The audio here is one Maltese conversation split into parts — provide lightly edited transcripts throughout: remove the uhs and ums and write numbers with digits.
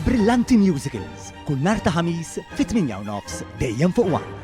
Brillanti Musicals, kull nhar ta' Ħamis fit-8 u nofs dejjem fuq One.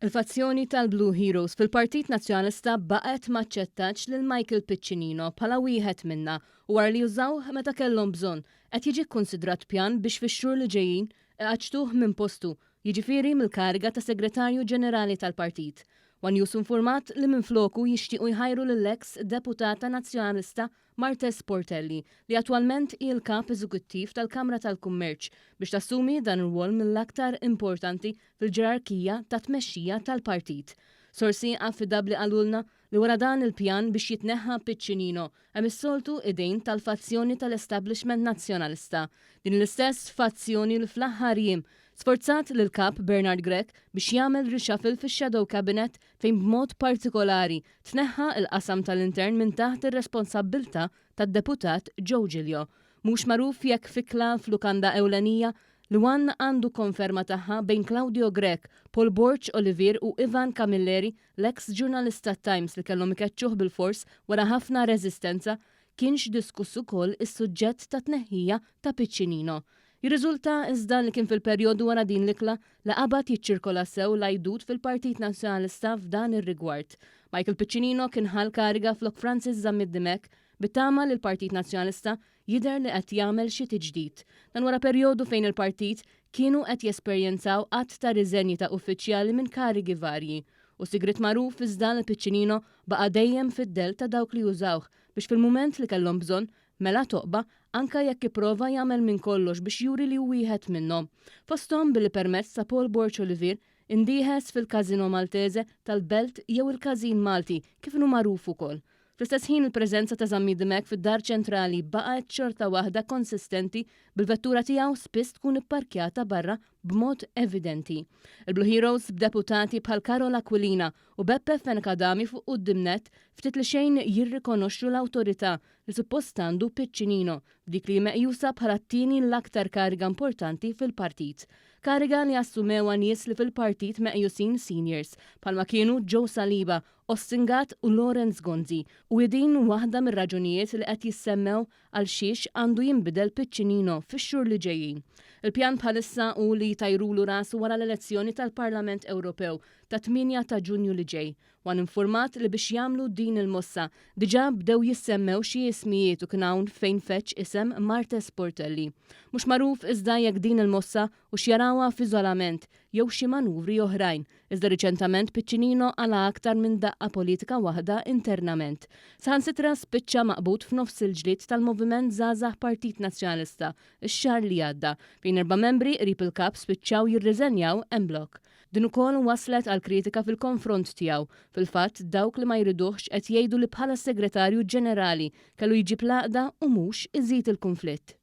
Il-fazzjoni tal-Blue Heroes fil-Partit Nazzjonalista baqgħet m'aċċettatx lil Michael Piccinino bħala wieħed minnha u wara li użawh meta kellhom bżonn, qed jiġi kkunsidrat pjan biex fix-xhur li ġejjin iqaċċtuh minn postu, jiġifieri mill-kariga ta' Segretarju Ġenerali tal-partit. One News informat li minfloku jixtiequ jħajru lill-eks Deputata Nazzjonalista Marthese Portelli, li attwalment hi l-Kap Eżekuttiv tal-Kamra tal-Kummerċ, biex tassumi dan ir-rwol mill-aktar importanti fil-ġerarkija tat-tmexxija tal-partit. Sorsi affidabbli qalulna li wara dan il-pjan biex jitneħħa Piccinino, hemm is-soltu idejn tal-fazzjoni tal-establishment Nazzjonalista. Din l-istess fazzjoni li fl-aħħar jiem sforzat lill-Kap Bernard Grech biex jagħmel reshuffle fix-shadow cabinet fejn b'mod partikolari tneħħa l-qasam tal-intern minn taħt ir-responsabbiltà tad-Deputat Joe Giglio. Mhux magħruf jekk f'ikla f'lukanda ewlenija li one għandu konferma tagħha bejn Claudio Grech, Paul Borg Olivier u Ivan Camilleri, l-eks ġurnalist tat-Times li kellhom ikeċċuh bilfors wara ħafna reżistenza, kienx diskuss ukoll is-suġġett tat-tneħħija ta' Piccinino. Jirriżulta iżda li kien fil-perjodu wara din l-ikla li qabad jiċċirkola sew l-għajdut fil-Partit Nazzjonalista f'dan ir-rigward. Michael Piccinino kien ħa l-kariga flok Francis Zammit Dimech bit-tama li l-Partit Nazzjonalista jidher li qed jagħmel xi tiġdid. Dan wara perjodu fejn il-partit kienu qed jesperjenzaw għadd ta' riżenji ta' uffiċjali minn karigi varji. Hu sigriet magħruf iżda li Piccinino baqa' dejjem fid-dell ta' dawk li użawh biex fil-mument li kellhom bżonn mela toqba anka jekk ipprova jagħmel minn kollox biex juri li hu wieħed minnhom. Fosthom billi permezz ta' Paul Borg Olivier indieħes fil-Casino Maltese tal-Belt jew il-Każin Malti kif inhu magħruf ukoll. Fl-istess ħin il-preżenza ta' Zammit Dimech fid-Dar Ċentrali baqgħet xorta waħda konsistenti bil-vettura tiegħu spiss tkun ipparkjata barra b'mod evidenti. Il-Blue Heroes b'deputati bħal Karol Aquilina u Beppe Fenech Adami fuq quddiem nett ftit li xejn jirrikonoxxu l-awtorità li suppost għandu Piccinino f'dik li hi meqjusa bħala t-tieni l-aktar kariga importanti fil-partit. Kariga li assumewha nies li fil-partit meqjusin seniors bħalma kienu Joe Saliba Austin Gatt u Lawrence Gonzi, u hi din waħda mir-raġunijiet li qed jissemmew għal xiex għandu jinbidel Piccinino fix-xhur li ġejjin. Il-pjan bħalissa hu li jtajrulu rasu wara l-elezzjoni tal-Parlament Ewropew tat-8 ta' Ġunju li ġej. One infurmat li biex jagħmlu din il-mossa, diġà bdew jissemmew xi ismijiet u kien hawn fejn feġġ isem Marthese Portelli. Mhux magħruf iżda jekk din il-mossa hux jarawha f'iżolament jew xi manuvri oħrajn, iżda riċentament Piccinino qala' aktar minn daqqa politika waħda internament. Saħansitra spiċċa maqbud f'nofs il-ġlied tal-Moviment Żgħażagħ Partit Nazzjonalista x-xahar li għadda, fejn erba' membri qrib il-Kap spiċċaw jirriżenjaw en bloc. Din ukoll wasslet għal kritika fil-konfront tiegħu. Fil-fatt, dawk li ma jriduhx qed jgħidu li bħala Segretarju Ġenerali kellu jġib l-għaqda u mhux iżid il-kunflitt.